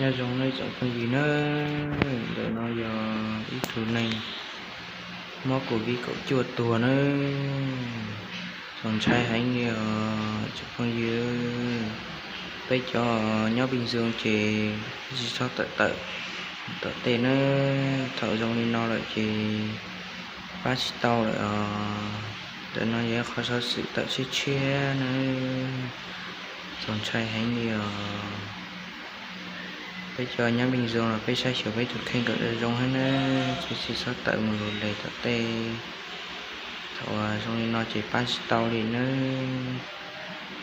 Nyob zoo nawb tsoom phooj ywg nawb, ntawm no yog ib tug neeg mob covid kaum cuaj tuag nawb. Txaus ntshai heev li os tsoom phooj ywg. Peb cov nyob Bình Dương ces tsis txhob tawm tawm tom tej nawb. Thaum zoo li no lawm ces pab tsis tau lawm os. Ntawm no yog ib qho xov xwm tawm tshiab tshiab nawb. Txaus ntshai heev li os. Peb cov nyob Bình Dương los peb saib xyuas peb tus kheej kom zoo heev nawb, tsis txhob tawm mus lus les tom tej. Thaum zoo li no ces pab tsis tau li nawb.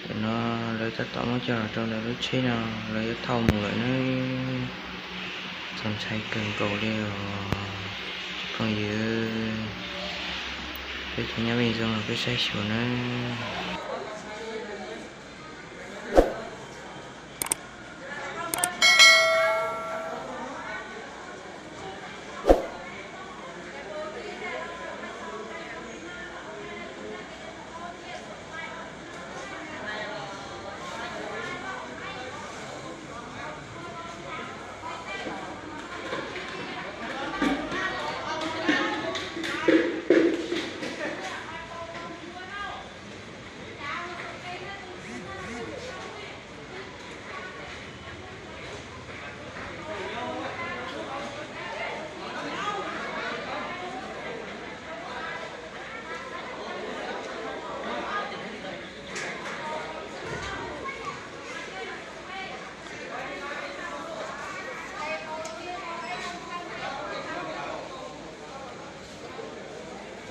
Tam no lawv tab tom muab coj los rau ntawm lub tsheb no, lawv yuav thauj mus lawm nawb. Txaus ntshai kawg nkaus li os phooj ywg. Peb cov nyob Bình Dương los peb saib xyuas nawb.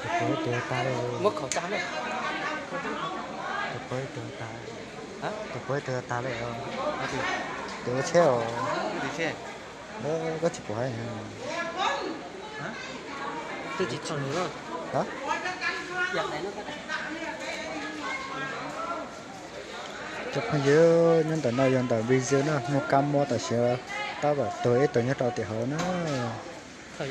Tus pog ib tug tas lawm. Tus pog ib tug tas. Tus pog ib tug tas lawm. Tus ua tsheb os. Koj tsis pom heev. Cov phooj ywg, nyob ntawm no yog ntawm Bình Dương na, muaj kab mob tam sim tab tom tuag ib tug nyob rau tim hauv na. Tam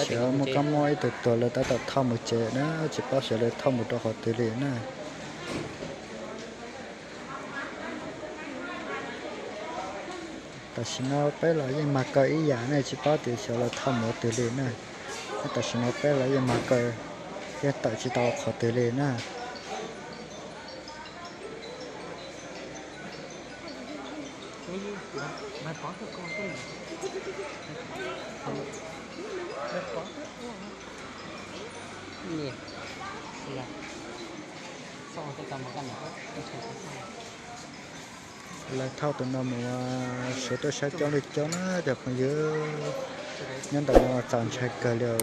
sim muaj kab mob ib tug tuag, lawv tab tom thauj mus tsev na, tsis paub xyov lawv thauj mus rau qhov twg li na. Tam sim no peb los yeej mag kaw ib yam ne, tsis paub tias xyov lawv thauj mus qhov twg li na. Tam sim no peb los yeej mag kaw, yeej tawm tsis tau qhov twg li na. Lawv thauj tus no mus, sawv tuaj saib coob li coob na cov phooj ywg. Nyob ntawm no txaus ntshai kawg li os.